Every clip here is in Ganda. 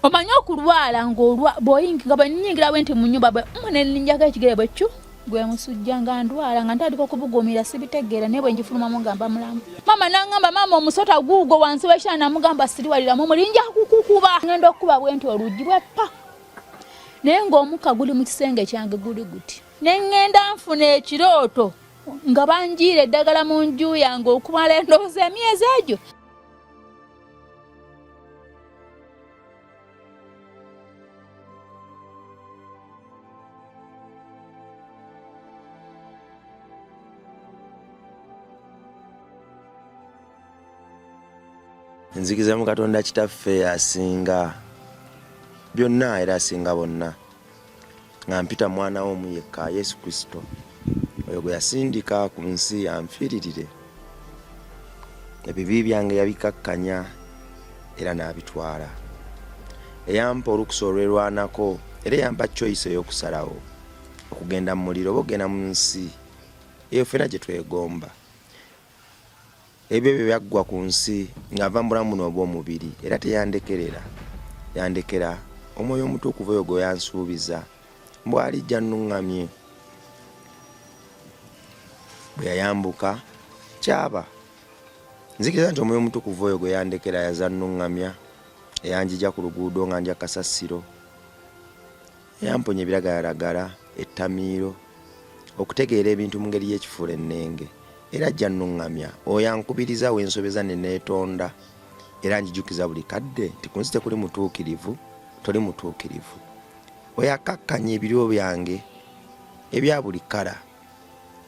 Omanyi okulwala nga bwenyingira bwe nti mu nyumba bwe neninjako ekigere bwe ccu gwe musujja nga ndwala nga ntandika okubugumira sibitegeera, naye bwe njifulumamu nga mba mulamu. Maama nangamba, maama omusota guugwo wansi w'ekitanda, namugamba siriwaliramu mulinja kukukuba. Ngenda okukuba bwe nti oluggi bwe ppa, naye ng'omukka guli mu kisenge kyange guli guti, ne ŋŋenda nfuna ekirooto nga banjiira eddagala mu nju yange okumala endowooza emyezi egyo. Nzikiriza mu Katonda Kitaffe asinga byonna era asinga bonna, nga mpita mwana we omu yekka Yesu Kristo, oyo gwe yasindika ku nsi anfiiririre. Ebibi byange yabikakkanya era n'abitwala. Eyampa olukusa olwerwanako era eyampa choice ey'okusalawo okugenda mu muliro oba okugenda mu nsi eyo ffena gye twegomba. Ebyo bye byaggwa ku nsi ng'ava mu bulamu buno obw'omubiri, era teyandekerera. Yandekera Omwoyo Omutukuvu oyo gwe yansuubiza, mbu alijja annuŋŋamye. Bwe yayambuka, kyaba. Nzikiriza nti Omwoyo Omutukuvu oyo gwe yandekera yaza annuŋŋamya, eyanjija ku luguudo nga ndya kasasiro, Yamponya ebiragalalagala, ettamiiro, okutegeera ebintu mu ngeri y'ekifuulennenge, era ajja annuŋŋamya. Oyo ankubiriza we nsobeza ne neetonda, era anjijukiza buli kadde nti ku nsi tekuli mutuukirivu, toli mutuukirivu. Oyo akkakkanya ebiryo byange ebya buli kkala,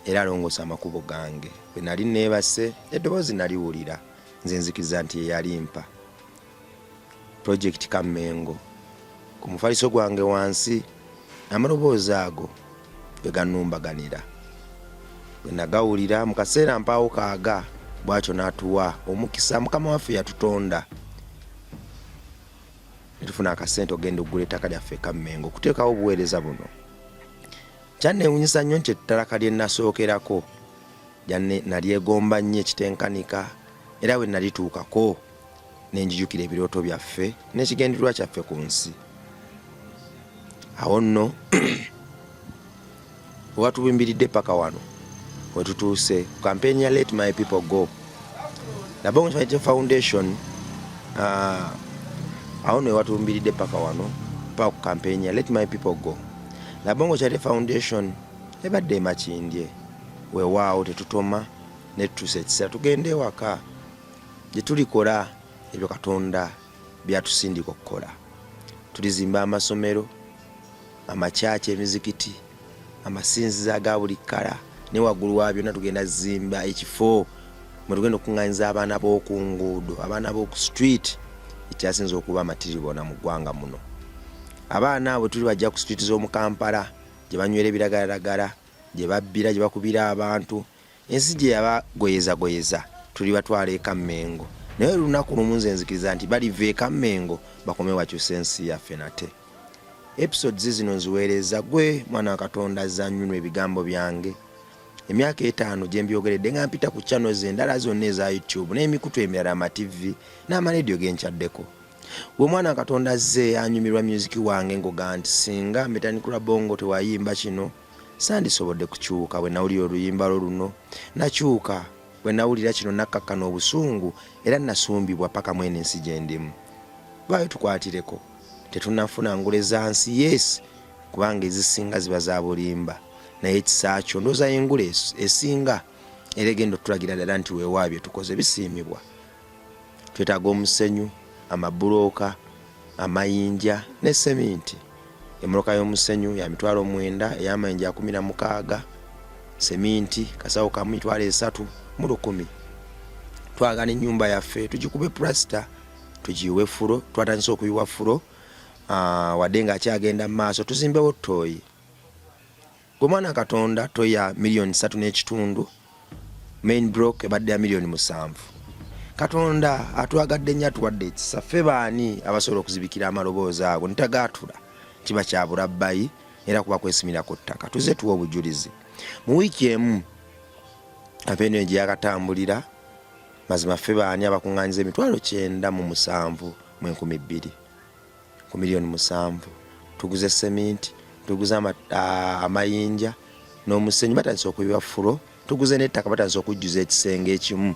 era alongoosa amakubo gange. Bwe nali nneebase, eddoboozi naliwulira, nze nzikiriza nti ye yalimpa. Project Kammengo ku mufaliso gwange wansi, amaloboozi ago we gannumbaganira. Bwe nagawulira mu kaseera mpaawo kaaga, bw'atyo n'atuwa omukisa Mukama waffe yatutonda ne tufuna akasente okugenda okugula ettaka lyaffe e Kammengo okuteekawo obuweereza buno. Kyanneewunyisa nnyo nti ettalaka lye nasookerako nalyegomba nnyo ekitenkanika era bwe nalituukako ne njijukira ebirooto byaffe n'ekigendererwa kyaffe ku nsi. Awo nno wewatubimbiridde paka wano wetutuuse ku kampeyini ya Let My People Go Nabongo Charity Foundation. Awo nno wewatubimbiridde paka wano paka ku kampeyini ya Let My People Go Nabongo Charity Foundation ebadde e Makindye. Weewaawo tetutoma netutuusa ekiseera tugende ewaka gye tulikola ebyo Katonda by'atusindika okukola. Tulizimba amasomero, amakyaki, emizikiti, amasinzizo aga buli kkala, ne waggulu wa byonna tugenda zimba ekifo mwe tugenda okukuŋŋaanyiza abaana b'oku nguudo, abaana b'oku street, ekyasinze okuba amatiribona mu ggwanga muno. Abaana abo tuli bajja ku street z'omu Kampala gye banywera ebiragalalagala, gye babbira, gye bakubira abantu. Ensi gye yabagoyezagoyeza tulibatwala e Kammengo, naye olunaku lumu nze nzikiriza nti baliva e Kammengo bakomewo bakyuse ensi yaffe nate. Episodes zino nziweerezza gwe mwana wa Katonda azze anyumirwa ebigambo byange. Emyaka etaano gye mbyogeredde nga mpita ku channels endala zonna eza YouTube n'emikutu emirala, amativi n'amalediyo ge nkyaddeko. Gwe mwana wa Katonda azze anyumirwa music wange ng'ogamba nti singa Metanik Rabongo tewayimba kino, Sandisobodde kukyuka bwe nawulira oluyimba lwo luno. Nakyuka bwe nawulira kino nakkakkana obusungu era nasumbibwa paka mweno ensi gyendimu. Vaayo tukwatireko. Tetunafuna ngule za nsi yes kubanga ezisinga ziba za bulimba naye ekisa kyo ndowooza y'engule esinga era egenda otulagira ddala nti weewaawo bye tukoze bisiimibwa. Twetaaga omusenyu, amabulooka, amayinja ne seminti. Emmotoka y'omusenyu ya 90,000, ey'amayinja ya 16, seminti kasawo kamu 31,000. Twagala n'ennyumba yaffe tugikube pulasita, tugiyiwe fulo. Twatandise okuyiwa fulo wadde ng'akyagenda mu maaso, tuzimbewo ttooyi. Gwe mwana Katonda toya 3.5 million, main block ebadde ya 7 million. Katonda atwagadde nnyo, atuwadde ekisa. Ffe baani abasobola okuzibikira amaloboozi ago nitagaatula? Kiba kya burabbayi era kuba kwesimira ku ttaka. Tuze tuwa obujulizi mu wiiki emu kampeyini eyo gye yakatambulira. Mazima ffe baani abakuŋŋaanyiza 97,002? ku 7,000,000. Tuguze seminti, tuguze amayinja n'omusenyu, batandise okuyiwa fulo, tuguze n'ettaka, batandise okujjuza ekisenge ekimu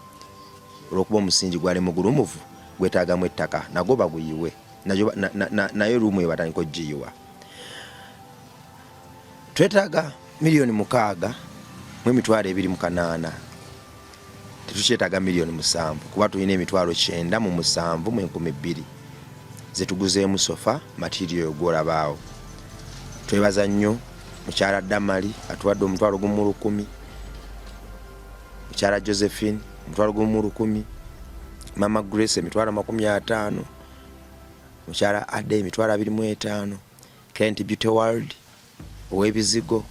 olw'okuba omusingi gwali mugulumuvu gwetaagamu ettaka, nagwo baguyiwe nayo ruumu eyo batandika okugiyiwa. Twetaaga 6,208,000, tetukyetaaga 7,000,000 kuba tulina 97,002 zetuguzeemu sofa material gwolabaawo. Twebaza nnyo mukyala Damali atuwadde 10,000, mukyala Josephine 10,000, mama Grace 50,000, mukyala Ade 25,000, Kent Beauty World ow'ebizigo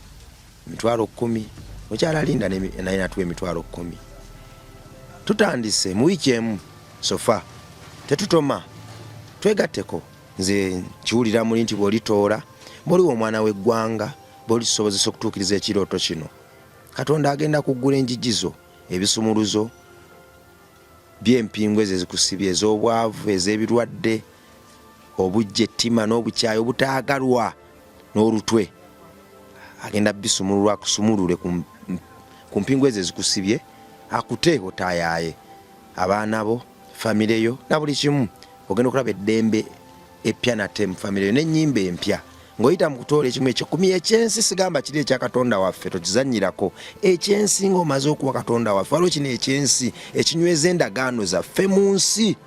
10,000, mukyala Linda naye natuwa 10,000. Tutandise mu wiiki emu sofa, tetutoma, twegatteko. Nze nkiwulira muli nti bw'olitoola, bw'oliwa omwana w'eggwanga, bw'olisobozesa okutuukiriza ekirooto kino, Katonda agenda kuggula enjiji zo, ebisumuluzo by'empingu ezo ezikusibye, ez'obwavu, ez'ebirwadde, obujja, ettima n'obukyayi obutaagalwa n'olutwe. Agenda bisumululwa, akusumulule ku mpingu ezo ezikusibye, akute otayaaye abaana bo, famire yo na buli kimu. Ogenda okulaba eddembe eppya nate mu famire yo n'ennyimba empya ng'oyita mu kutoola ekimu ekyekumi ekyensi. Sigamba kiri ekya Katonda waffe, tokizannyirako. Ekyensi ng'omaze okuwa Katonda waffe, waliwo kino ekyensi ekinyweza endagaano zaffe mu nsi.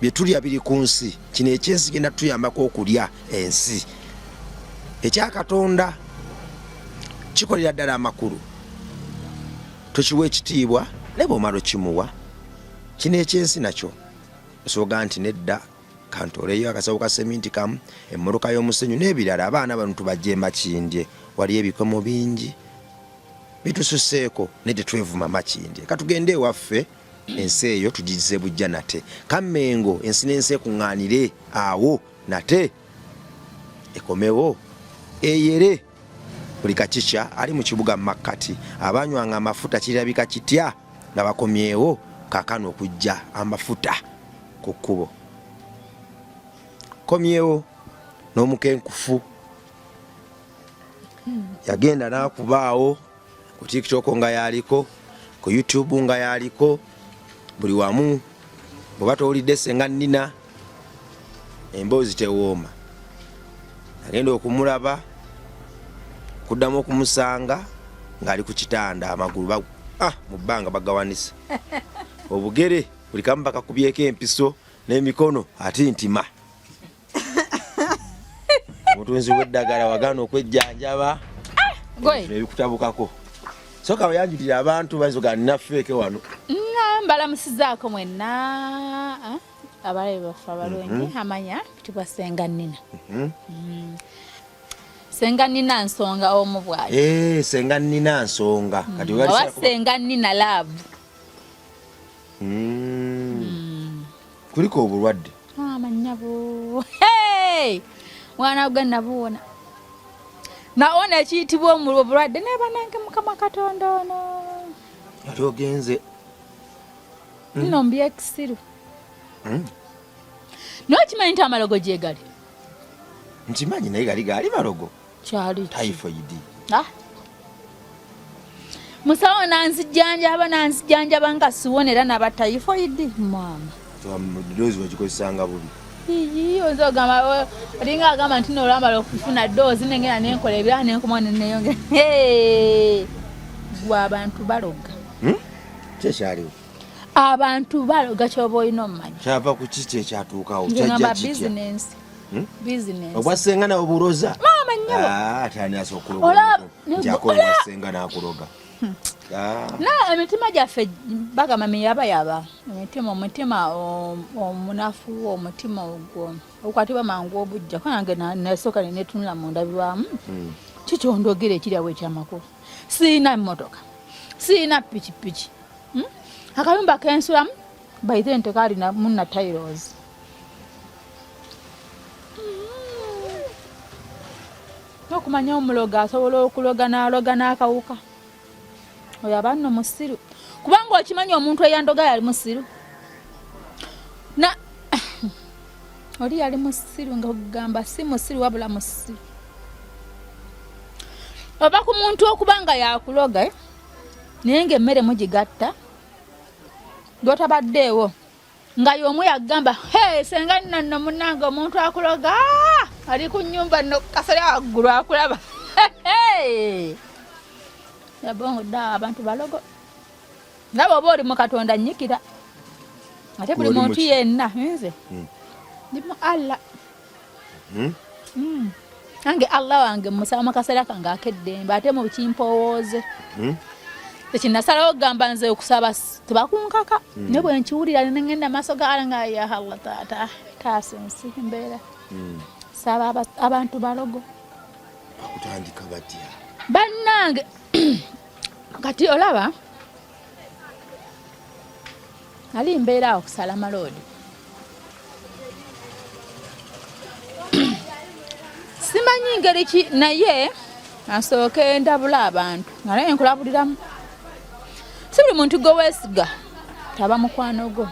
Bye tulya biri ku nsi, kino ekyensi genda tuyambako okulya ensi. Ekya Katonda kikolera ddala amakulu, tukiwa ekitiibwa, naye bw'omala okimuwa kino ekyensi nakyo osoboga nti nedda, kantoleyo akasawo ka seminti kamu, emmotoka y'omusenyu n'ebirala. Abaana bano tubajje Makindye, waliyo ebikomo bingi bitususeeko, naye tetwevuma Makindye. Katugende ewaffe, ensi eyo tugize bujja nate. Kammengo ensi n'ensi ekuŋŋaanire awo nate ekomewo eyere buli kakica ali mu kibuga mu makkati. Abanywanga amafuta kirabika kitya nga bakomyewo kaakano okujja amafuta ku kkubo? Komyewo n'omukenkufu yagenda n'akubaawo ku TikTok nga yaliko, ku YouTube nga yaliko, buli wamu. Bw'oba towulidde Senga Nina, emboozi tewooma. Agenda okumulaba, kuddamu okumusanga ng'ali ku kitanda, amagulu mu bbanga bagawanise, obugere buli kamu bakakubyeko empiso n'emikono, ate ntima omutunzi w'eddagala wagaana okwejjanjaba ebikutabukako. Soka weyanjulira abantu, bayinza ogamba nina feeke wano. Mbalamusizaako mwenna abalabe baffe abalungi. Amanya mpitibwa Senga Nina. Senga Nina Nsonga omu bwati. Senga Nina Nsonga kati oba Senga Nina Love. Kuliko obulwadde. Amanyabo mwana gwe nabuwona naona ekiyitibwa obulwadde, naye banange Mukama Katonda ono. Ate ogenze. Nno mbyekisiru. Naye okimanyi nti amalogo gyegali? Nkimanyi, naye gali gaali malogo. Kyali typhoid. Musawo nanzijanjaba nanzijanjaba nga siwona era naba typhoid maama. Doozi wagikozesanga bubi. Iyi oyinza ogamba olinga agamba nti nolwamala okufuna doozi nengenda nenkola ebirala nenkoma neneyongera. Gwe abantu baloga. Kyekyaliwo. Abantu baloga, kyoba olina omumanya. Kyava ku kiki ekyatuukawo? Kyajja kitya? Business. Obwa senga nawe buroza. Maama nnyabo. Ate ani asobola okuloga? Nti akola obwa senga n'akuloga. Na emitima gyaffe bagamba miyabayaba, emitima, omutima omunafu, omutima ogwo ogukwatibwa mangu obujja. Kuba nange nasooka netunula mu ndabirwamu, kikyondogera ekiri awo ekyamakulu. Siina mmotoka, siina pikipiki, Akayumba kensulamu by then tekalina munna tiles. Okumanya omulogo asobola okuloga n'aloga n'akawuka, oyo aba nno musiru, kubanga okimanyi omuntu eyandoga yali musiru. Na Oli yali musiru, nga kugamba si musiru wabula musiru. Ova ku muntu okuba nga yakuloga, eh? Naye ng'emmere mugigatta gwotabaddeewo, nga y'omu yagamba, "Hey, senga nno nno munnange, omuntu akuloga, ah, ali ku nnyumba nno kasolya waggulu akulaba." Yabongo dda, abantu balogo. Nga bw'oba oli mu Katonda, nnyikira ate buli Oli mu muntu ki? yenna. Nze ndi mu Allah. Nange Allah wange musaba mu kaseera kange ak'eddembe, ate mu kimpowooze. Ekinasalawo okugamba nze okusaba tebakunkaka, naye bwe nkiwulira nengenda maaso ga Allah nga, "Ya Allah, taata, taasa ensi mbeera." Saba abantu balogo. Bakutandika batya? Bannange, kati olaba ali mbeera awo kusala maloodi, simanyi ngeri ki, naye asooke ndabula abantu nga naye nkulabuliramu, si buli muntu gwe weesiga taba mukwano gwo.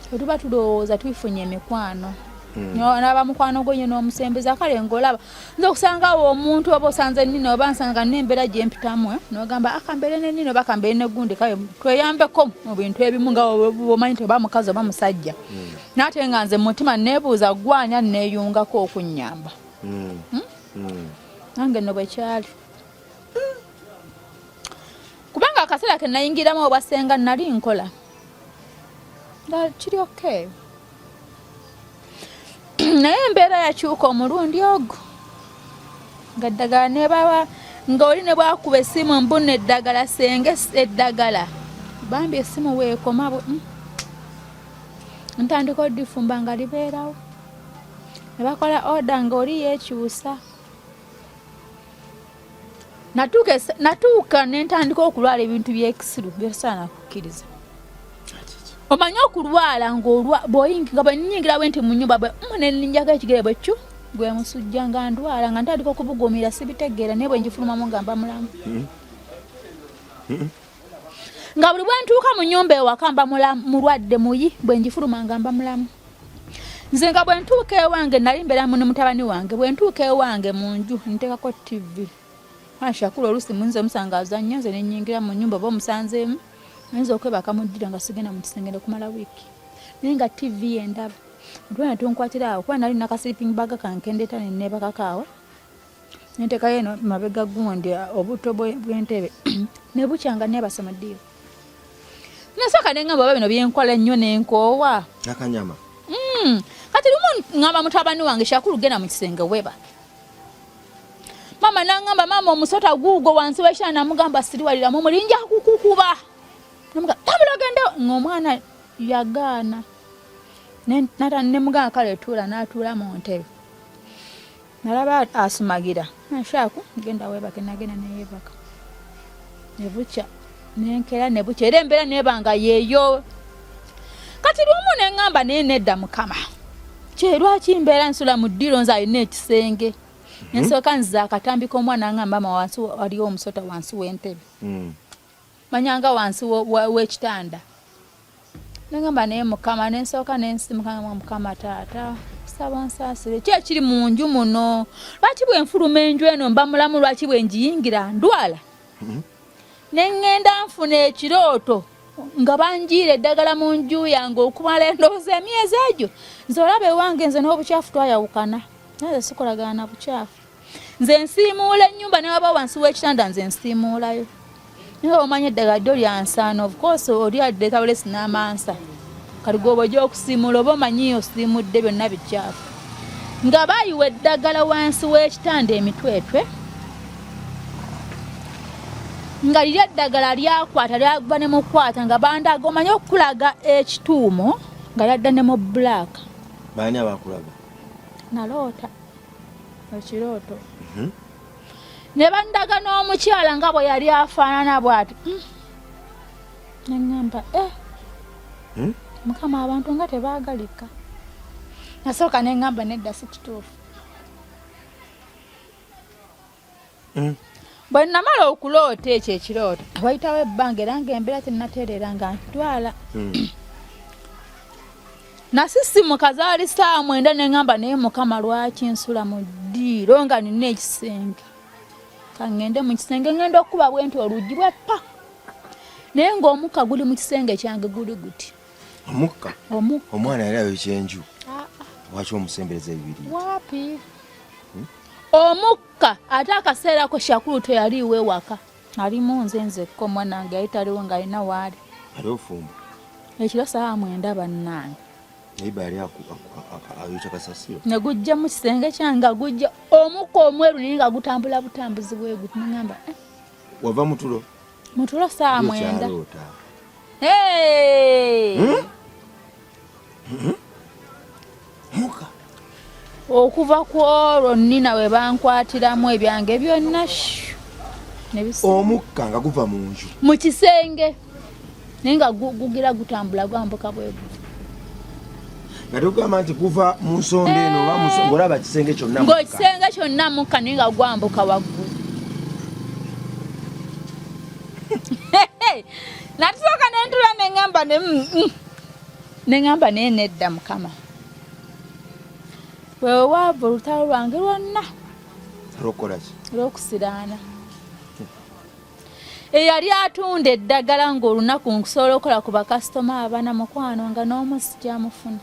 Bwe tuba tulowooza tufunye emikwano, naba mukwano gwo nye n'omusembeza, kale ngaolaba nza okusangawo omuntu oba osanze nina oba nsanga nembeera gyempitamu, eh, nogamba akambeere nenina oba akambeere negundi, kale tweyambeko mu bintu ebimu nga omanyi nti oba mukazi oba musajja. Naate nga nze mumutima nebuuza gwanya neeyungako okunyamba. Nange nno bwekyali, kubanga akaseera ke nayingiramu obwasenga nali nkola nga kiri okay, naye embeera yakyuka omulundi ogwo nga eddagala nebawa, nga oli ne bwakuba essimu mbuna eddagala, senge eddagala bambi, essimu weekoma bwe ntandika odifumba nga libeerawo, ne bakola order nga oli yeekyusa. Natuuka nentandika okulwala ebintu byekisiru byosaana kukkiriza. Omanyi okulwala nga bwenyingira bwe nti mu nyumba bwe nenjako ekigere bwe ccu gwe musujja, nga ndwala nga ntandika okubugumira, sibitegeera, naye bwe njifulumamu nga mba mulamu. Nga buli bwe ntuuka mu nyumba ewaka mba mulwadde muyi, bwe njifuluma nga mba mulamu. Nze nga bwe ntuuka ewange, nali mbeera ne mutabani wange, bwe ntuuka ewange mu nju nteekako TV. Shakulu oluusi muyinza omusanga azannya, nze nenyingira mu nyumba oba omusanzeemu, ayinza okwebaka mu ddiro nga sigenda mu kisenge okumala wiiki, naye nga TV yendaba. Otwana tunkwatira awo kuba nali naka sleeping bag kange ndeeta neneebakako awo, nentekayo eno mabega gundi obuto bw'entebe, ne bukya nga neebase mu ddiiro. Nasooka neŋŋamba oba bino byenkola ennyo nenkoowa. Akanyama. Kati lumu ŋŋamba mutabani wange, "Shakulu, genda mu kisenge weba." Mama naŋŋamba, "Maama, omusota guugwo wansi w'ekitanda." Namugamba, "Siriwaliramu mulinja kukukuba." Namugamba, "Tambula ogende." Ng'omwana yagaana. Nemugamba, "Kale tuula." N'atuula mu ntebe, nalaba asumagira. "Nshaaku, genda weebake." Nagenda neyeebaka, nebukya nenkera, nebukya era embeera nebanga yeeyo. Kati lumu neŋŋamba, naye nedda Mukama, kyerwaki mbeera nsula mu ddiro, nze alina ekisenge? Nensooka nziza akatambi k'omwana, ngamba, "Mama, wansi waliwo omusota wansi w'entebe." Manyanga wansi w'ekitanda. Nengamba, naye Mukama, nensooka nensimuka nga, "Mukama taata, saba onsaasire, ki ekiri mu nju muno? Lwaki bwe nfuluma enju eno mba mulamu? Lwaki bwe ngiyingira ndwala?" Neŋŋenda nfuna ekirooto nga banjiira eddagala mu nju yange okumala endowooza emyezi egyo. Nze olaba ewange nze n'obukyafu twayawukana, naye sikolagana na bukyafu. Nze nsiimuula ennyumba, newaba wansi w'ekitanda nze nsiimuulayo. Naye omanyi eddagala ddyo lyansaana, of course oli aleeta bulesi n'amansa. Kati gwoba ojja okusiimuula oba omanyi osiimudde byonna bikyafu. Nga bayiwa eddagala wansi w'ekitanda emitwetwe, nga liri eddagala lyakwata, lyava ne mukwata, nga bandaga, omanyi okukulaga ekituumo nga lyadda ne mu black. Baani abakulaga? Naloota ekirooto ne bandaga n'omukyala nga bwe yali afaanana bw'ati. Neŋŋamba, eh, Mukama, abantu nga tebaagalika. Nasooka neŋŋamba, nedda, si kituufu. Bwe namala okuloota ekyo ekirooto, wayitawo ebbanga era nga embeera tenatereera, nga ntwala. Nasisimuka zaali ssaawa 9 ne ŋŋamba naye Mukama lwaki nsula mu ddiiro nga nina ekisenge, ka ŋŋende mu kisenge. Ŋŋenda okukuba bwe nti oluggi bwe ppa, naye ng'omukka guli mu kisenge kyange guli guti. Omukka? Omukka. Omwana yali ayokya enju? Ah, ah. Lwaki omusembereza ebibiri? Wapi? Omukka ate akaseera ko Shakulu teyaliiwo ewaka. Alimu nze nzekka, omwana wange yali taliwo ng'alina waali. Ali ofumba? Ekiro ssaawa 9 bannange. Naye yali ayokya kasasiro. Ne gujja mu kisenge kyange nga gujja omukka omweru naye nga gutambula butambuzi bwe guti, ne ŋŋamba, eh. Wava mu tulo? Mu tulo ssaawa 9. Ekyaloota. Hey! Muka. Okuva ku olwo nnina we bankwatiramu ebyange byonna omukka nga guva mu nju mu kisenge naye nga gugira gutambula gwambuka bwe guti. Nga tugamba nti guva mu nsonda eno oba ng'olaba kisenge kyonna mukka. Ng'ekisenge kyonna mukka naye nga gwambuka waggulu. Natusooka ne ntula ne ŋŋamba ne ne ŋŋamba naye nedda Mukama. Wewe waava olutalo lwange lwonna. Olw'okukola ki? Olw'okusiraana. Eyali atunda eddagala ng'olunaku nkusobola okukola ku bakasitoma abana mukwano nga n'omu sikyamufuna.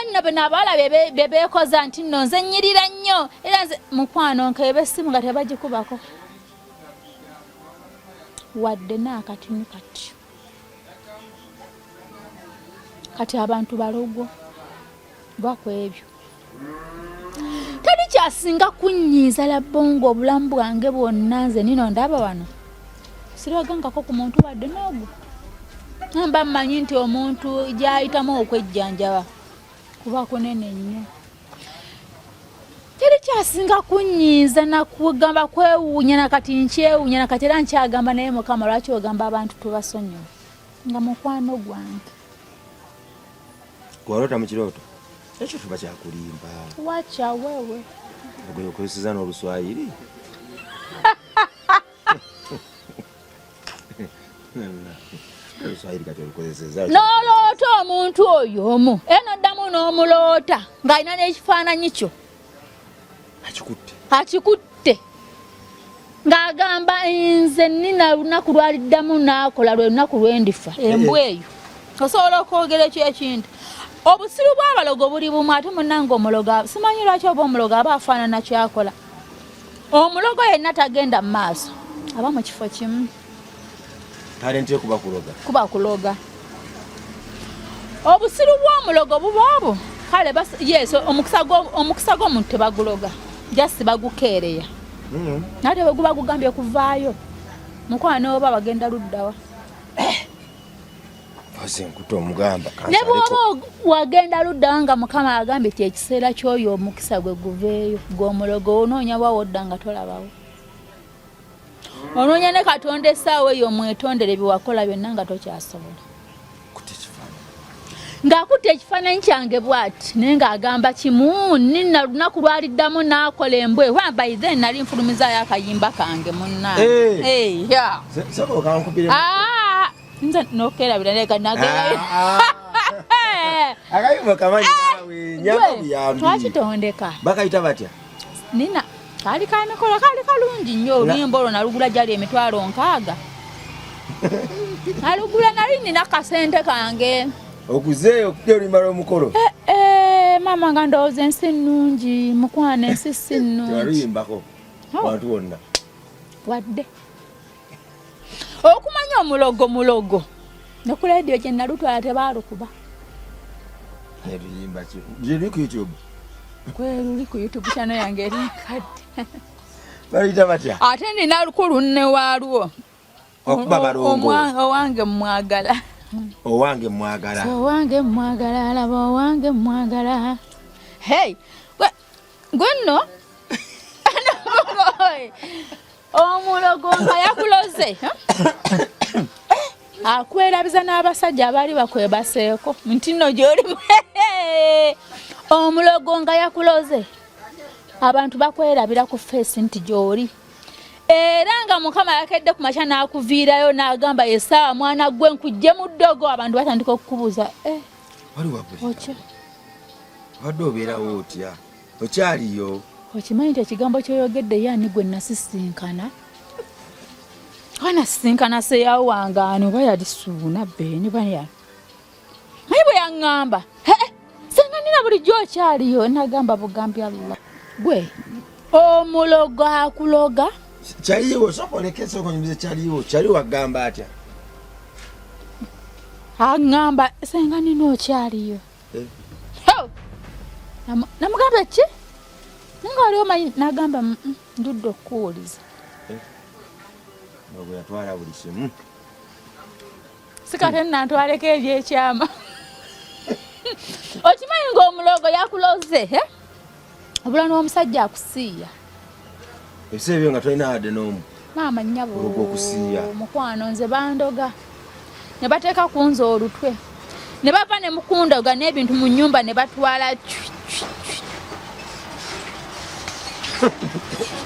Nno bano abawala be beekoza nti nno nze nnyirira nnyo era nze mukwano nkeeba essimu nga tebagikubako wadde n'akatini kati. Kati abantu balogo va ku ebyo. Teri kyasinga kunnyiiza Labongo obulamu bwange bwonna. Nze nino ndaba wano sirogangako ku muntu wadde n'ogwo, mba mmanyi nti omuntu gy'ayitamu okwejjanjaba kuba kunene nnyo. Teri kyasinga kunnyiiza nakugamba kwewuunya, nakati nkyewuunya, nakati era nkyagamba naye Mukama lwaki ogamba abantu tubasonyiwe nga mukwano gwange. Gwaloota mu kirooto ekyo kiba kyakulimba. Wacha wewe. Okozeseza n'Oluswayiri. Oluswayiri kati olukozeseza. N'oloota omuntu oyo omu era n'oddamu n'omuloota ng'alina n'ekifaananyi kyo. Akikutte. Akikutte. Ng'agamba nze nina lunaku lwaliddamu n'akola lwe lunaku lwendifa embwa eyo. Osobola okwogera ekyo ekintu. Obusiru bw'abalogo buli bumu ate munnange omulogo simanyi lwaki oba omulogo aba afaanana kyakola. Omulogo yenna tagenda mu maaso aba mu kifo kimu. Talenti kuba kuloga. Kuba kuloga. Obusiru bw'omulogo buba obwo. Kale yes, omukisa gw'omuntu tebaguloga. Just bagukeereya. Naye bwe guba gugambye kuvaayo mukwano oba bagenda luddawa. Nkuta omugamba. Ne bw'oba wagenda luddawa nga Mukama agambye ti ekiseera ky'oyo omukisa gwe guveeyo, gw'omulogo onoonya bwawodda nga tolabawo. Onoonya ne Katonda essaawa eyo omwetondere bye wakola byonna nga tokyasobola. Ng'akutte ekifaananyi kyange bw'ati naye ng'agamba kimu nina lunaku lwaliddamu n'akola embwa ewa by then nali nfulumizaayo akayimba kange munnange. Nze nokerabira leka nagerayo. Akayimba kamanyi naawe nyamba buyambi. Twakitondeka. Bakayita batya? Nina kaali ka mikolo kaali kalungi nnyo oluyimba olwo nalugula gyali 60,000. Nalugula nali nina kasente kange. Okuzeeyo okujja oluyimba lw'omukolo. Maama nga ndowooza ensi nnungi mukwano ensi si nnungi. Tewaluyimbako bantu bonna. Wadde. Okumanya omulogo mulogo ne ku leediyo gye nalutwala tebaalukuba. Ebiyimba ki? Gye ku YouTube. Kweruli ku YouTube channel yange eri nkadde. Baluyita batya? Ate nina lukulunne waalwo. Okuba balongo. Owange mwagala. Owange mwagala. Owange mwagala alaba owange mwagala. Hey, gwe nno omulogo nga yakuloze akwerabiza n'abasajja abaali bakwebaseeko nti nno gy'olimu. Omulogo nga yakuloze abantu bakwerabira ku feesi nti gy'oli. Era nga Mukama yakedde ku makya n'akuviirayo n'agamba essaawa mwana gwe nkujje mu ddogo, abantu batandika okukubuuza eh, otya obadde obeerawo otya okyaliyo? Okimanyi nti ekigambo kyoyogedde ye ani gwe nasisinkana? Oba nasisinkana seyawo wange ani oba yali Suuna Beeni baya naye bwe yaŋŋamba senga nina bulijjo okyaliyo, nagamba bugambi Allah gwe omulogo akuloga. Kyaliwo sooka oleke sooka onyumize kyaliwo kyaliwo agamba atya? Aŋŋamba senga nina okyaliyo. Eh. Namugamba ki nga wali omanyi, nagamba ndudde okukuwuliza. Eh. Bwe yatwala buli kimu. Sikate nantwaleko ebyekyama. Okimanyi ng'omulogo yakuloze eh? Obula n'omusajja akusiiya. Ebiseera ebyo nga tolina wadde n'omu. Maama nnyabo okusiiya. Mukwano nze bandoga ne bateeka ku nze olutwe ne bava ne mukundoga n'ebintu mu nnyumba ne batwala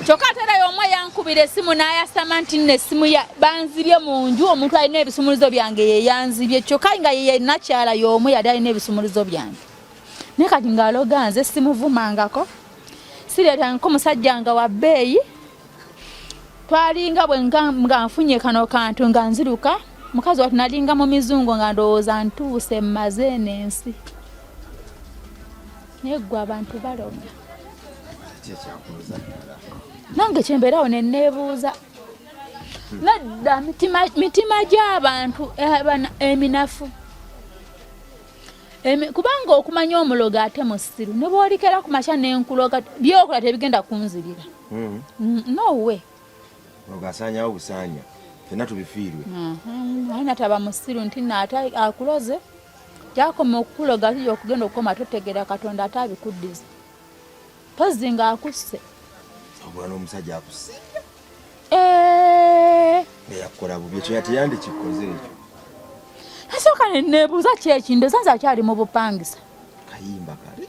kyokka ate era y'omu eyankubira esimu n'ayasama nti nno essimu banzibye mu nju, omuntu alina ebisumuluzo byange ye yanzibye, kyokka nga ye nakyala y'omu yali alina ebisumuluzo byange. Naye kati ng'aloga nze simuvumangako, sireetangako musajja nga wa bbeeyi. Twalinga bwe nga nfunye kano kantu nga nziruka mukazi watu nalinga mu mizungu nga ndowooza ntuuse mmaze eno ensi, naye ggwe abantu baloga. Nange kyembeerawo ne neebuuza nedda mitima gy'abantu eminafu. Kubanga okumanya omulogo ate musiru ne bw'olikera ku makya n'enkuloga byokola tebigenda kunzirira. No way. Mulogo asaanyawo busaanya fenna tubifiirwe. Aye nataba musiru nti nno ate akuloze gyakoma okukuloga ate gyokugenda okukoma totegeera Katonda ate abikuddiza mpozzi ng'akusse. Obula n'omusajja akusse. Eh. Yakukola bubi ekyo teyandikikoze ekyo. Nasooka ne neebuuza ki ekindoza nze akyali mu bupangisa. Kayimba kale.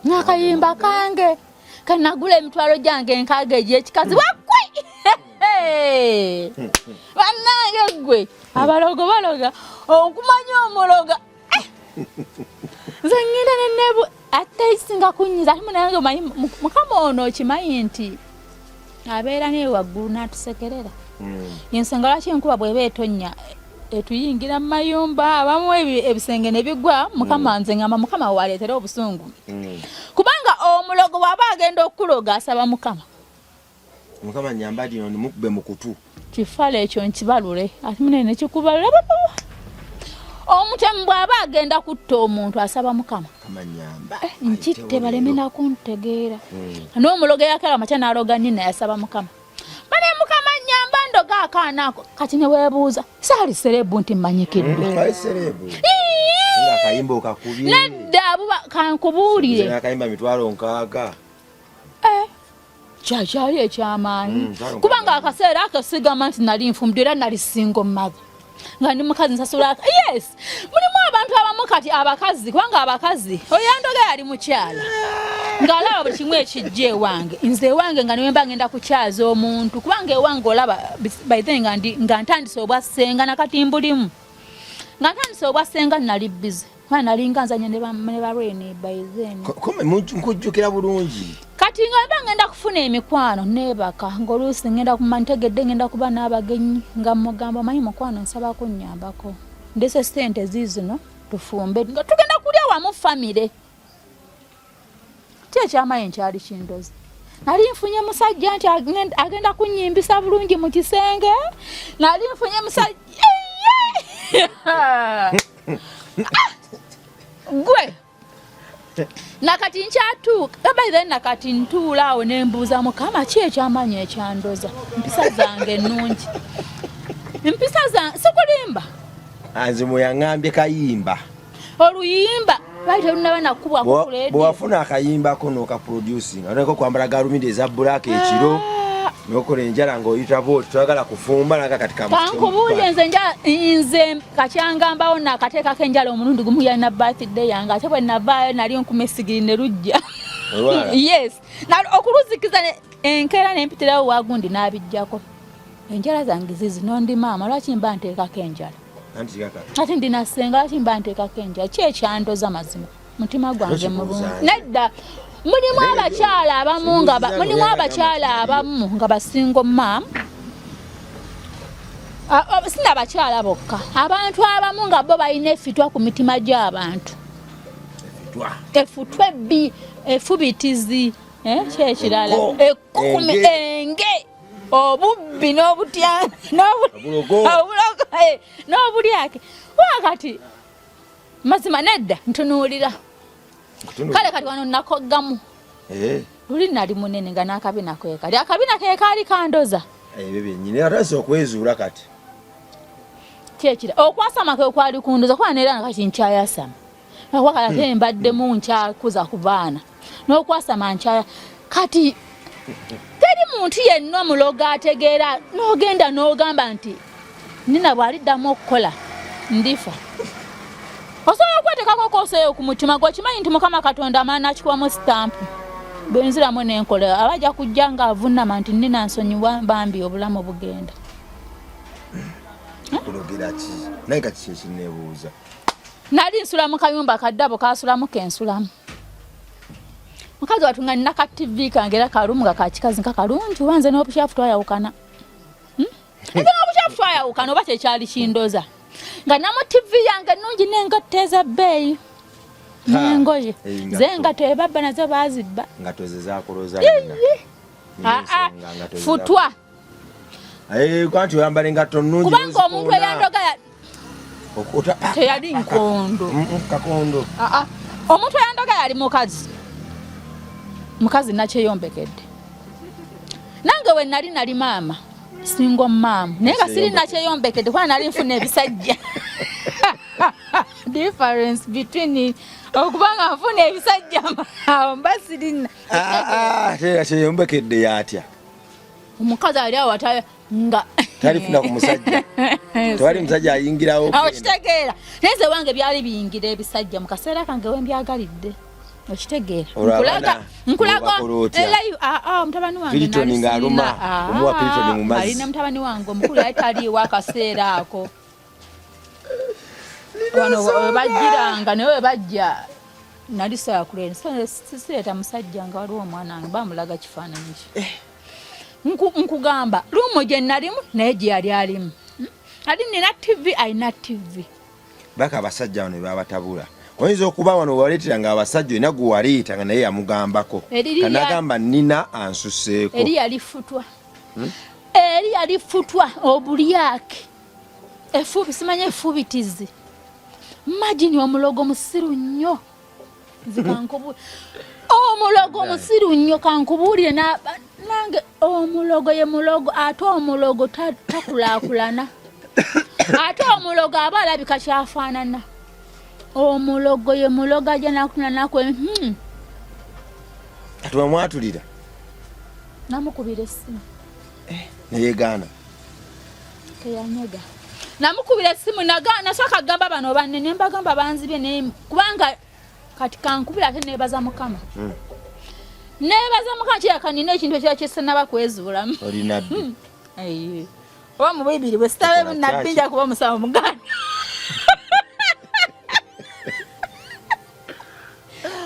Nakayimba kange kanagula emitwalo gyange enkaaga egy'ekikazi wakwe bannange ggwe abalogo baloga okumanya omuloga eh! Nze ngenda nenebu ate isinga kunyiza ate munange omanyi mukama ono okimanyi nti abeera naye waggulu n'atusekerera. Yensonga lwaki enkuba bw'eba etonnya etuyingira mu mayumba abamu ebisenge ne bigwa mukama. Nze ngamba mukama waleetera obusungu kubanga omulogo bw'aba agenda okukuloga asaba mukama. Mukama nyamba lino nimukube mu kutu. Kifala ekyo nkibalule ate munene nekikubalula. Omutemu bw'aba agenda kutta omuntu asaba mukama eh, nkitte baleme nakuntegeera. N'omulogo eyakera amakya n'aloga nina yasaba mukama bane mukama nyamba ndoga akaana ako. Kati ne weebuuza saali serebu nti mmanyikiddwa. Nedda buba kankubuulire. Akayimba 60,000. Eh, kyakyali ekyamaanyi kubanga akaseera ako sigamba nti nali nfumbidwa, era nali single mother nga ndi mukazi nsasula. Yes, mulimu abantu abamu kati abakazi, kubanga abakazi oyandoga yali mukyala ng'alaba buli kimu ekijja ewange. Nze ewange nga niwemba ngenda kukyaza omuntu, kubanga ewange olaba by then nga ndi nga ntandise obwa ssenga nakati mbulimu nga ntandise obwa ssenga nali busy kuba nalinga nzanya ne balweni by then. Nkujjukira bulungi. Kati nga mba ngenda kufuna emikwano neebaka ng'oluusi ngenda kuma ntegedde ngenda kuba n'abagenyi nga mugamba omanyi mukwano nsaba kunnyambako ndese ssente ziizino tufumbe nga tugenda kulya wamu famire. Ti ekyamaanyi nkyali kindozi nali nfunye musajja nti agenda kunyimbisa bulungi mu kisenge, nali nfunye musajja gwe nakati nkyatuuka by then nakati ntuula awo nembuuza mukama ki ekyamaanyi ekyandoza mpisa zange ennungi mpisa zange sikulimba. Nze mweyaŋŋambye kayimba. Oluyimba lwali terunaba nakubwa. Bwewafuna akayimbako n'okaproducinga oneko okwambala galumindi eza black ekiro nokola enjala ng'oyita bwoti toyagala kufumba naga kati. Kankubuulye nze nze kakyangambawo nakateekako enjala omulundi gumu yalina birthday yange ate bwe navaayo nali nkuma esigiri ne lujja. Yes, okuluzikiza enkeera nempitirawo wagundi n'abijjako. Enjala zange zizino, ndi maama, lwaki mba nteekako enjala? Ate ndina ssenga, lwaki mba nteekako enjala? Ki ekyandoza mazima? Mutima gwange mulungi. Nedda, mulimu abakyala abamu nga mulimu abakyala abamu nga basingo maam, sina abakyala bokka, abantu abamu nga bo balina efitwa ku mitima gy'abantu, efutwa ebbi, efubitizi, eh, kyekirala ekkumi, enge, obubbi n'obutya n'obulogo eh, n'obulyake. Wakati mazima nedda, ntunuulira kale kati wano nakoggamu eh. Luli nali munene nga n'akabina kwekali, akabina kekaali kandoza. Ebyo byennyini atandise okwezuula kati. Kyekira okwasama kwe kwali kundoza, kuba neera kati nkyayasama akwakala ate mbaddemu nkyakuza ku baana n'okwasama nkyaya. Kati teri muntu yenna omulogo ategeera n'ogenda n'ogamba nti nina bw'aliddamu okukola ndifa. Osobola okwetekako koseeyo ku mutima gwe, okimanyi nti Mukama Katonda amala n'akikubamu sitampu, bwenziramu nenkola aba ajja kujja ng'avunama nti nina nsonyiwa bambi, obulamu bugenda. Kulogera ki naye kati kyekinebuuza. Nali nsula mu kayumba kaddabo kasulamu kensulamu mukazi watu, nga nina ka TV kange era kalumu nga kakikazi nga kalungi, oba nze n'obukyafu twayawukana, Nze n'obukyafu twayawukana, oba kyekyali kindoza nga namu TV yange ennungi n'engatto ez'ebbeeyi n'engoye ze engatto ebabba nazo baazibba. Engatto ze zakuloza. Aa, futwa. Eh, kwanti oyambala engatto nnungi. Kubanga omuntu eyandoga teyali nkondo. Kakondo. Aa, omuntu eyandoga yali mukazi, mukazi nakyeyombekedde. Nange we nali nali maama, single mom, naye nga siri nakyeyombekedde kuba nali nfuna ebisajja. Difference between okuba nga nfuna ebisajja, awo mba sirina. Kyeyombekedde yatya? Omukazi ali awo ata nga talifuna ku musajja, tewali musajja ayingirawo. Awo kitegeera, naye nze wange byali biyingira ebisajja mu kaseera kange wembyagalidde, okitegeera? Nkulaga, nkulaga mutabani wange. Piriton ng'aluma, omuwa Piriton mu mazzi. Alina mutabani wange omukulu yali taliiwo akaseera ako. Wano webajjiranga, naye webajja nali saakulera, sireeta musajja nga waliwo omwana wange bamulaga kifaananyi ki. Eh. Nkugamba room gye nalimu naye gye yali alimu, Ali nina TV, alina TV. Baka abasajja bano bebabatabula, oyinza okuba wano waleetera nga abasajja olina gwe waleeta nga naye yamugambako kanagamba nina ansuseeko. Eri yali futwa, Eri yali futwa, obulyake, efubi, simanyi efubitizi. Imagine, omulogo musiru nnyo. Nze kankubu omulogo musiru nnyo, kankubuulire nange omulogo ye mulogo, ate omulogo takulaakulana, ate omulogo aba alabika kyafaanana. Omulogo ye mulogo, ajja nakuna nakwe. Kati wamwatulira? Namukubira essimu. Eh, neyegaana? Teyanyega. Namukubira essimu, nasooka gamba bano banne ne mbagamba banzibye, naye kubanga kati kankubira ate nebaza Mukama. Nebaza Mukama kiraka nina ekintu ekirala kyesinaba kwezuulamu. Oli nabbi. Oba mu bibiri bwe sitabe nabbi, nja kuba omusawo muganda.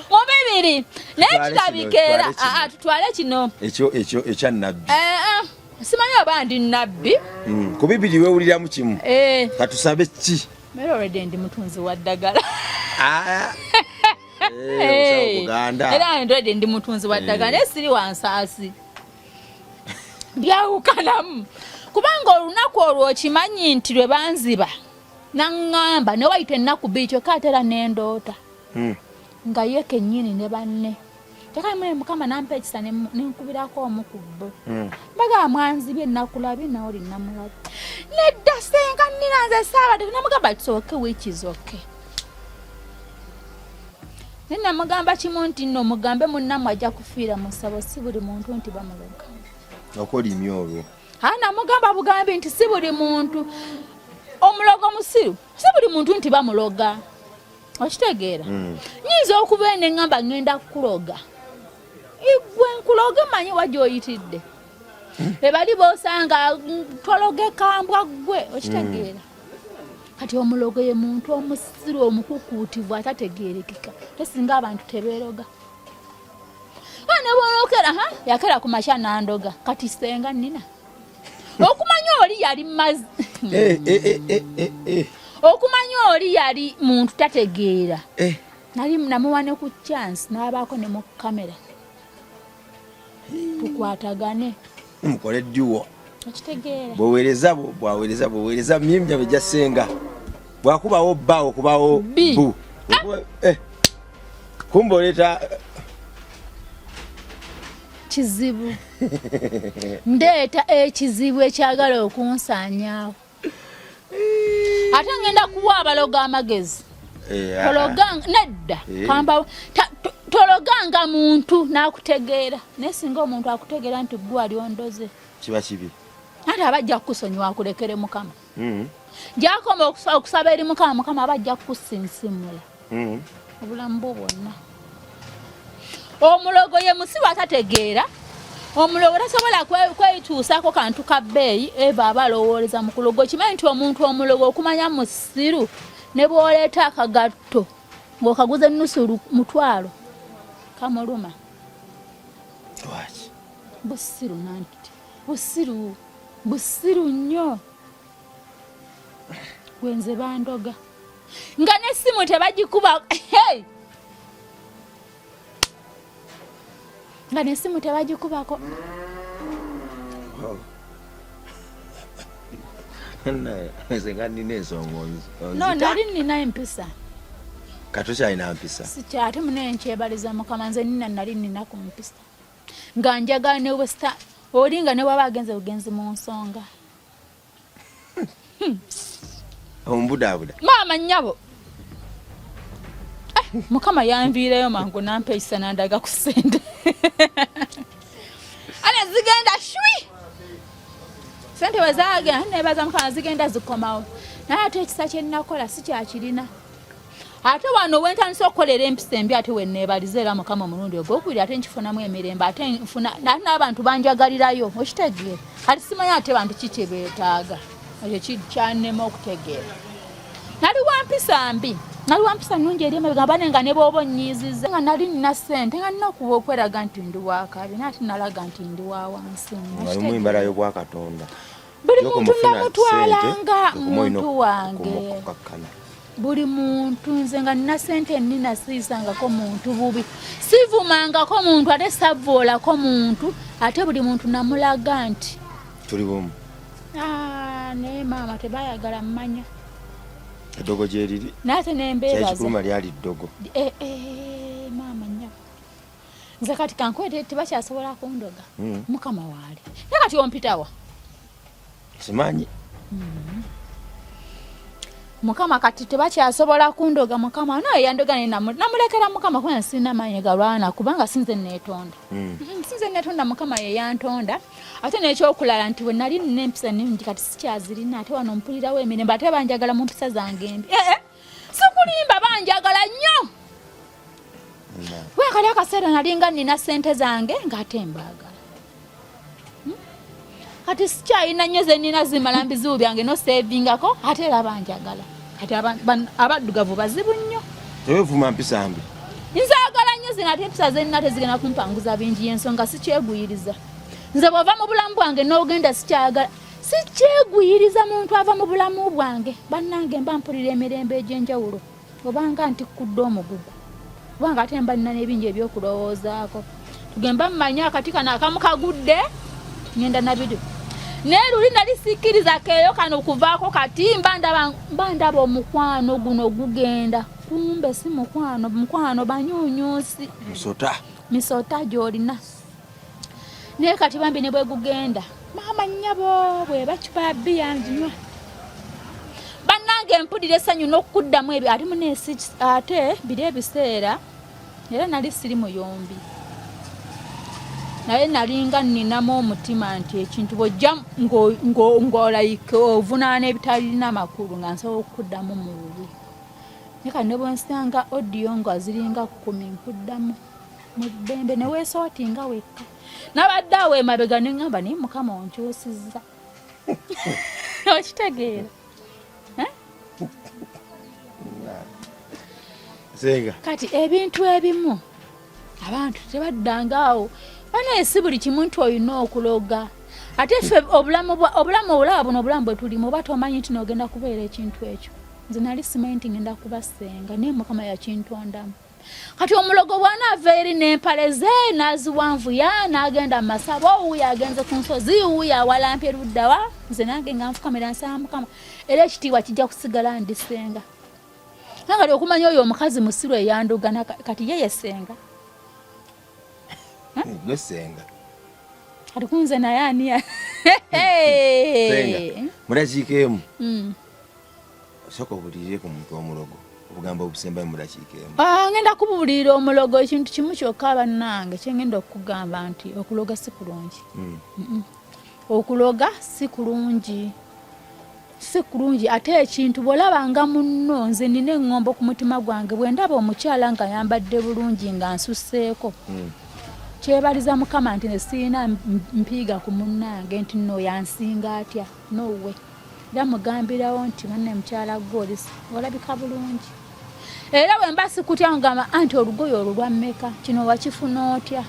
Mu bibiri naye kirabika era tutwale kino. Ekyo ekyo ekya nabbi. Eh, eh, simanyi oba ndi nabbi. Ku bibiri wewuliramu kimu. Eh. Katusabe ki? Mere already ndi mutunzi wa ddagala. Ah. Eh, era already ndi mutunzi wa ddagala, naye siri wansaasi, byawukanamu. Kubanga olunaku olwo okimanyi nti lwe banziba naŋŋamba ne wayita ennaku 2 kyokka ate era nendoota nga ye kennyini ne banne. Kyokka Mukama nampa ekisa nenkubirako omu ku bo. Mbagamba mwanzibye, nakulabye nawe oli namulabye. Nedda senga nnina nze saabadde. Namugamba it's okay, which is okay. Naye namugamba kimu nti nno mugambe munnammwe ajja kufiira mu ssabo, si buli muntu nti bamuloga. Okolimye olwo. Ha, namugamba bugambi nti si buli muntu omulogo musiru, si buli muntu nti bamuloga, okitegeera? Nyinza okuba ene ŋŋamba ŋŋenda kukuloga, igwe nkuloge manyi wa gy'oyitidde. Ebali bosanga tologeka mbwa ggwe, okitegeera? Kati omulogo ye muntu omusiru omukukuutivu atategeerekeka, te singa abantu tebeeroga. Nebwolokera yakera ku makya nandoga, kati senga nina okumanya oli yali mazi, okumanya oli yali muntu tategeera. Nali namuwa ne ku chance n'abaako ne mu kamera tukwatagane. Mukole duo. Okitegeera? Bwewereza, bwawereza, bwewereza myimja bijja senga bwakubawo bba okubawo bu kumbe oleeta kizibu, ndeeta ekizibu ekyagala okunsaanyaawo. Ate ngenda kuwa abaloga amagezi. Tologanga nedda, kamba tologanga muntu n'akutegeera, naye singa omuntu akutegeera nti gwe ali ondoze, kiba kibi. Ate aba ajja kukusonyiwa akulekere Mukama. Gyakoma okusaba eri Mukama, Mukama aba ajja kukusinsimula obulamu bwo bwonna. Omulogo ye musiru atategeera. Omulogo tasobola kwetuusaako kantu ka bbeeyi, eva aba alowooleza mu kulogo. Kimanyi nti omuntu omulogo okumanya musiru, ne bw'oleeta akagatto ng'okaguza ennusu 1000, kamuluma. Lwaki? Busiru, nanti busiru, busiru nnyo. Gwenze bandoga nga n'essimu tebagikuba, hey! Nga n'essimu tebagikubako. Nze nga nina ensonga. No, nali nina empisa. Katukyalina mpisa? Sikya, ate munaye nkyebaliza Mukama, nze nina, nali nina ku mpisa nga njagala ne westa oli nga ne waba agenze bugenzi mu nsonga. Ombudaabuda. Maama nnyabo, Mukama yanviireyo mangu nampa ekisa nandaga ku ssente, ate zigenda shwi. Sente bwe zagenda, nebaza Mukama, zigenda zikomawo, naye ate ekisa kye nnakola sikyakirina. Ate wano wentandise okukolera empisa embi, ate weneebaliza era Mukama omulundi ogwokubiri, ate nkifunamu emirembe, ate nfuna ate n'abantu banjagalirayo, okitegeera? Kati simanyi ate bantu ki kye beetaaga, ekyo kyanema okutegeera. Nali wa mpisa mbi, nali wa mpisa nnungi eri emabega bane, nga ne bw'oba onnyiiziza, nga nali nina ssente, nga nina okuba okweraga nti ndi wakabi, naye ate nalaga nti ndi wa wansi. Ngalimu embala y'obwakatonda. Buli muntu namutwalanga muntu wange, buli muntu. Nze nga nina sente nina, siisangako muntu bubi, sivumangako muntu, ate savuolako muntu, ate buli muntu namulaga nti tuli bumu. Ah, naye maama tebayagala mmanya. Eddogo gyeriri. Naye ate nembeebaza. Kyakikuluma lyali ddogo. Eh, eh, maama nnyabo, nze kati kankwete, tebakyasobola kundoga. Mukama waali, naye kati ompitawa? Simanyi. Mukama, kati tebakyasobola kundoga. Mukama naye yandoga, naye namulekera Mukama, kubanga sirina maanyi galwana, kubanga sinze neetonda. Sinze neetonda, Mukama ye yantonda. Ate n'ekyokulala nti bwe nali nina empisa nnungi, kati sikyazirina. Ate wano mpulirawo emirembe, ate banjagala mu mpisa zange embi. Eh, eh, sikulimba, banjagala nnyo. Wekali akaseera nalinga nina sente zange ng'ate mbaagala. Kati sikyalina nnyo, ze nina zimala mbizibu byange nosevingako, ate era banjagala. Kati abaddugavu bazibu nnyo. Tewevuma mpisa mbi. Nzaagala nnyo zino, ate empisa zenina tezigenda kumpanguza bingi, yensonga sikyeguyiriza. Nze bw'ova mu bulamu bwange n'ogenda, sikyagala, sikyeguyiriza muntu ava mu bulamu bwange. Bannange, mba mpulira emirembe egy'enjawulo, obanga ntikkudde omugugu, kubanga ate mba nina n'ebingi ebyokulowoozaako. Tugemba mmanyi akati kano akamu kagudde, ngenda nabiri, naye luli nali sikkiriza keeyo kano kuvaako. Kati mba ndaba omukwano guno gugenda, kumbe si mukwano, mukwano banyuunyuusi. Musota. Misota gy'olina. Naye kati bambi ne bwegugenda, maama nnyabo, bwe bacupa bbiya nginywa. Bannange, mpulira essanyu n'okuddamu ebyo. Ate munensi, ate biri ebiseera era nali siri muyombi, naye nalinga nninamu omutima nti ekintu bw'ojja ng'olayika ovunaana ebitalina makulu, nga nsobola okukuddamu mu bubi. Naye kati ne bwensanga audio nga ziringa 10, nkuddamu mu ddembe, ne weesootinga wekka. Nabadde awo emabega ne ŋŋamba, naye Mukama onkyusizza. Okitegeera? Eh? Senga. Kati ebintu ebimu abantu tebaddanga awo banaye, si buli kimu nti olina okuloga. Ate ffe obulamu obulamu obulaba buno, obulamu bwe tulimu, oba tomanyi nti nogenda kubeera ekintu ekyo. Nze nali simanyi nti ngenda kuba ssenga, naye Mukama yakintondamu. Kati omulogo bw'anaava eri n'empale ze n'aziwanvuya n'agenda mu masabo, wuuyo agenze ku nsozi, wuuyo awalampye luddawa, nze nange nga nfukamira nsaba Mukama, era ekitiibwa kijja kusigala ndi ssenga. Kati okumanya oyo omukazi musiru eyandugana, kati ye yesenga. Gwe senga. Kati kunze naye ani? Senga, mudakiika emu, osooka obulirire ku muntu omulogo obugambo obusembayo mu dakiika emu. Ah, ngenda kubuulirira omulogo ekintu kimu kyokka bannange, kyengenda okugamba nti okuloga si kulungi. Okuloga si kulungi, si kulungi. Ate ekintu bw'olabanga munno, nze nina eŋŋombo ku mutima gwange, bwe ndaba omukyala nga ayambadde bulungi nga nsusseeko, kyebaliza Mukama nti nze sirina mpiiga ku munnange nti nno yansinga atya nowe. Era mugambirawo nti, "Banne mukyala gwe oli olabika bulungi." Era bwe mba sikutya, ngamba anti, "Olugoye olwo lwa mmeka? Kino wakifuna otya?"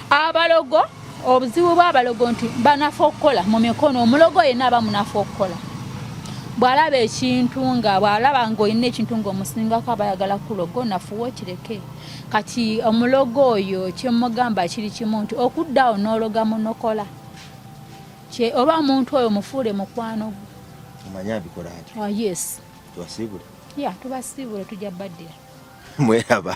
Abalogo, obuzibu bw'abalogo nti banafu okukola mu mikono. Omulogo yenna aba munafu okukola. Bw'alaba ekintu nga bw'alaba ng'olina ekintu ng'omusingako, aba ayagala kulogo nafuwa okireke. Kati omulogo oyo kyemugamba kiri kimu nti okudda awo n'ologa munokola kye oba omuntu oyo mufuule mukwano gwo. Omanyi abikola atya? Ah, yes. Tubasiibule. Ya, tubasiibule, tujja baddira. Mweraba.